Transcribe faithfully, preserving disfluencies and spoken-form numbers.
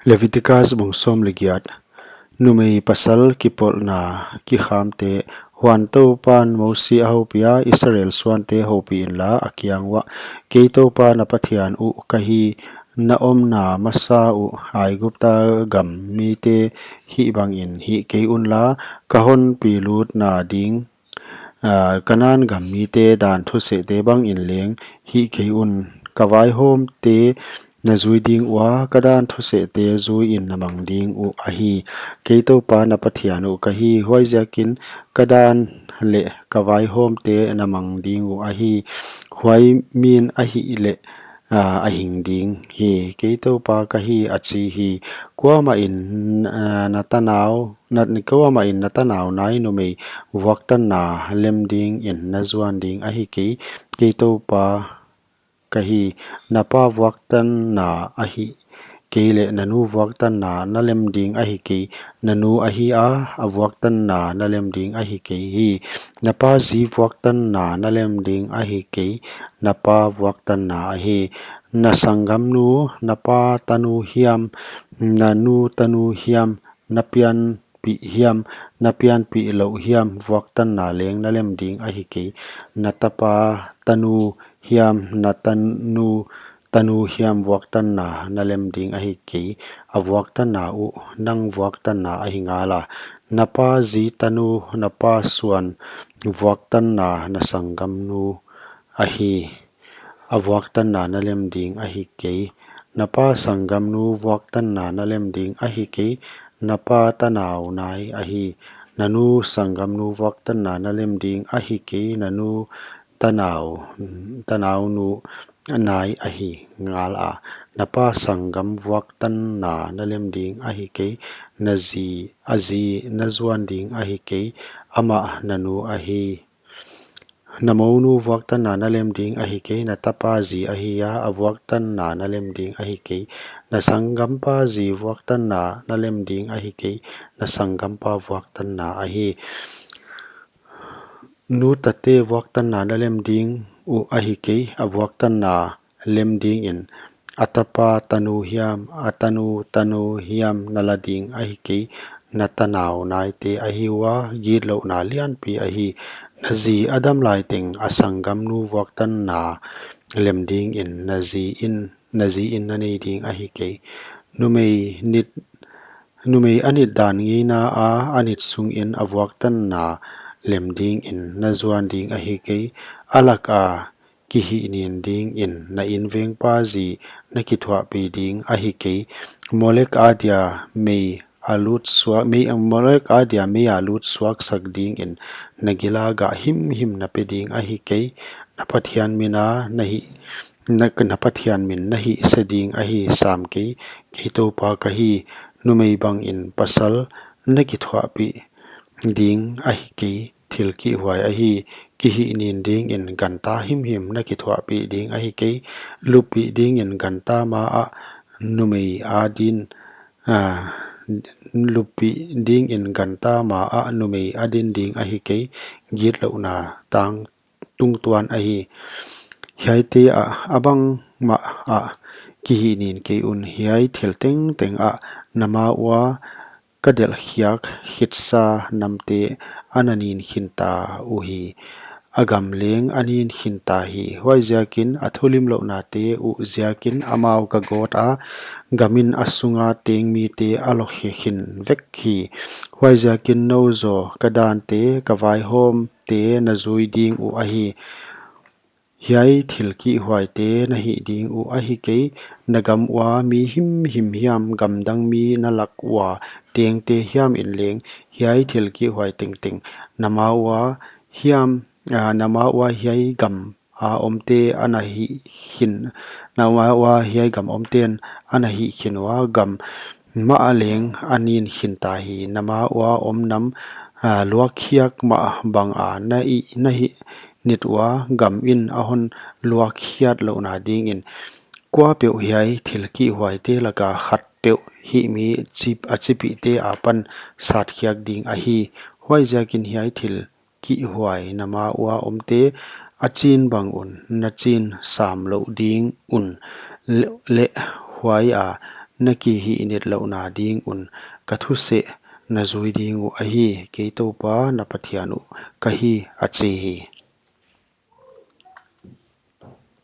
Leviticus bung sawm leh giat. Numei pasal kipolhna kikhamte. Huan Toupan Mosi a houpiha, Israel suante houpih inla, a kiang uah, Kei Toupa na Pathian uh ka hi. Na omna masa uh Aigupta gam mite hih bangin hih kei unla, ka hon pilutna ding, aa, Kanan gam mite dan thusehte bangin leng hih kei un. Ka vaihawmte na zui ding ua, ka dan thusehte zuiin na mang ding uh ahi. Kei Toupa na Pathian uh ka hi. Huaiziakin ka dan leh ka vaihawmte na mang ding uh ahi. Huai min a hih leh, aa, a hing ding hi. Kei Toupa ka hi, a chi hi. Kuamah in, aa, na tanau, na, kuamah in na tanau nai numei vuaktanna lem dingin na zuan ding ahi kei. Kei Toupa ka hi. Na pa vuaktanna ahi kei leh na nu vuaktanna na lem ding ahi kei. Na nu ahi a, a vuaktanna na lem ding ahi kei hi. Na pa zi vuaktanna na lem ding ahi kei. Na pa vuaktanna ahi. Na sanggamnu, na pa tanu hiam, na nu tanu hiam, na pianpih hiam, na pianpih louh hiam vuaktanna leng na lem ding ahi kei. Na tapa tanu hiam, na tanu tanu hiam vuaktanna na lem ding ahi kei. A vuaktanna uh nang vuaktanna ahi ngala. Na pa zi tanu, na pa suan vuaktanna na sanggamnu ahi. A vuaktanna na lem ding ahi kei. Na pa sanggamnu vuaktanna na lem ding ahi kei. Na pa tanau nai ahi. Na nu sanggamnu vuaktanna na lem ding ahi kei. Na nu tanau, tanaunu nai ahi ngala. Na pa sanggam vuaktanna na lem ding ahi kei. Na zi, a zi na zuan ding ahi kei. Amah na nu ahi. Na mounu vuaktanna na lem ding ahi kei. Na tapa zi ahi a, a vuaktanna na lem ding ahi kei. Na sanggampa zi vuaktanna na lem ding ahi kei. Na sanggampa vuaktanna ahi. Nu tate vuaktanna na lem ding uh ahi kei. A vuaktanna lem dingin a tapa tanu hiam, a tanu tanu hiam na la ding ahi kei. Na tanau naite ahi ua, gitlouhna lianpi ahi. Na zi a dam lai teng a sanggamnu vuaktanna lem dingin na zi in, na zi in na nei ding ahi kei. Numei nit, numei a nit dan ngeina a, a nit sungin a vuaktanna lem dingin na zuan ding ahi kei. A laka kihihnin dingin na invengpa zi na kithuahpih ding ahi kei. Molek adia mei a lut suak, mei, Molek adia mei a lut suaksak dingin na gila gah himhim na pe ding ahi kei. Na Pathian mina na hih, na, na Pathian min na hihse ding ahi sam kei. Kei Toupa ka hi. Numei bangin pasal na kithuahpih ding ahi kei. Thil kihhuai ahi. Kihihnin dingin ganta himhim na kithuahpih ding ahi kei. Luppih dingin ganta ma ah numei adin, aa, luppih dingin ganta ma ah numei adin ding ahi kei. Gitlouhna tang tungtuan ahi. Hiaite ah a bangmah ah kihihnin kei un. Hiai thil tengteng ah na ma ua ka delhkhiak khitsa namte a na nin khinta uhi. A gam leng a nin khinta hi. Huaiziakin a thulimlouhnate uh ziakin amau ka gawt a, gamin a sunga tengmite a lokhia khin vek hi. Huaiziakin nou zaw ka dante, ka vaihawmte na zui ding uh ahi. Hiai thil kihhuaite na hih ding uh ahi kei. Na gam ua mi himhim hiam, gamdang mi na lak ua tengte hiam in leng, hiai thil kihhuai tengteng na ma ua hiam, aa, na ma ua hiai gam a omte a na hih khin, na ma ua hiai gam omten a na hih khin ua, gam mah a leng a nin khinta hi. Na ma ua om nam, aa, luakkhiak mah banga na hih, na hih nit ua, gam in a hon luakkhiat louhna dingin. Kuapeuh hiai thil kihhuaite laka khatpeuh hihmi chip, a chipihte apan satkhiak ding ahi. Huaiziakin hiai thil kihhuai na ma ua omte a chin bang un na chin sam lou ding un. Leh, leh huaia na kihihnet louhna ding un ka thuseh na jui ding uh ahi; kei TOUPA na Pathian uh ka hi, a chi hi.